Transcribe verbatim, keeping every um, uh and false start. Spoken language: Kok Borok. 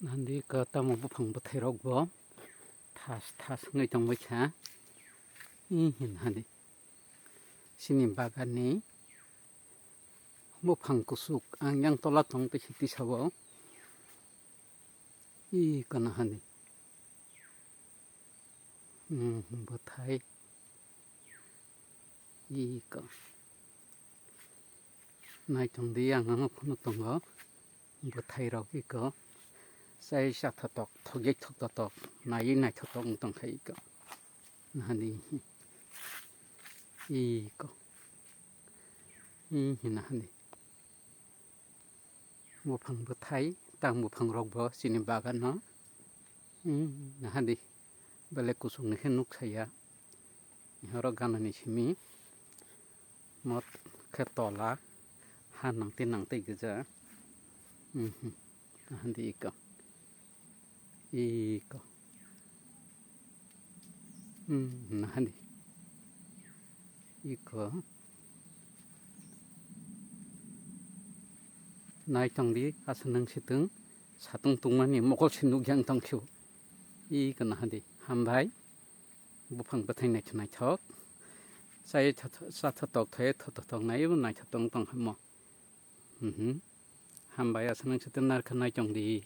Nandi ko tamo buphang bwthairokbo thas thas wngwi tongbaikha. Ih, hin hani. Chini baganni buphang kuchuk ang yang tola tong tei siti sabo. Ih, kana hani. Hmm, bwthai. Iko. Naitong di ang ano phano tongo. Bwthai rok iko. Sai sa thotok, thogek thok thotok. Nai nai thotok wng tong kha iko. Nahani. Iko. Ih, nahani. Buphang bwthai, tang buphang rokbo chini bagano. Hmm, nahadi, belai kuchukni khe nuk saya. Oro ganani simi, mot khe tola, ha nangtwi nangtwi gwja. Hmm, hmm, nahadi iko. Iko. Hmm, nahadi. Iko. Nai tong di, asa nang sitwng, satung tungmani mokol se nukya wng tong khio. Iko nahadi. Hambai. Buphang bwthai naithok naithok. Sai cha cha tok thai tho tho tok nai bo naithok tong tong hamo. Mhm. Hambai asa nang sitwng narkha nai tong di.